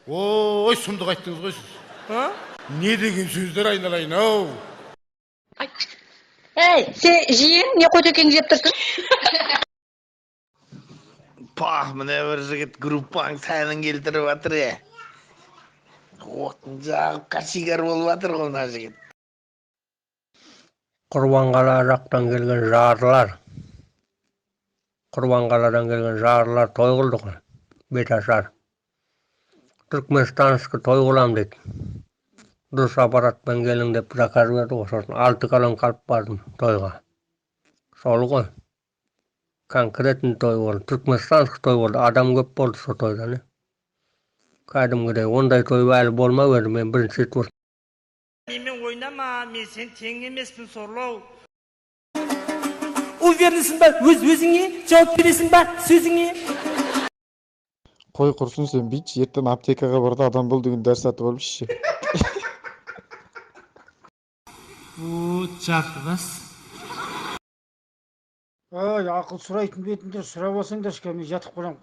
Ой, сұмдық айттыңыз ғой сіз. А? Не деген сөздер, айналайын ау. Ей, сен жиен, не қотекең жеп тұрсың? Пах, міне бір жігіт группаң сәнін келтіріп жатыр, е. Отын жағып, кочегар болып жатыр ғой мына жігіт. Құрбанқала жақтан келген жарлар, Құрбанқаладан келген жарлар той қылды ғой, беташар. Туркменстанский той қыламын дейді. Дұрыс аппаратпен келің деп заказ берді ғой, сосын алты колонка алып бардым тойға. Сол ғой. Конкретный той болды, туркменстанский той болды, адам көп болды сол тойда, не. Кәдімгідей ондай той әлі болмап еді, мен бірінші рет осы. Менімен ойнама, мен сен тең емеспін, сорлау. Уверенсің ба өз өзіңе, жауап бересің ба сөзіңе? Қой, құрсын, сен бүйтші, ертең аптекаға бар да, адам бол деген дәрі сатып алып ішші. О, жарты бас. Ой, ақыл сұрайтын бетінде сұрап алсаңдаршы, мен жатып қаламын.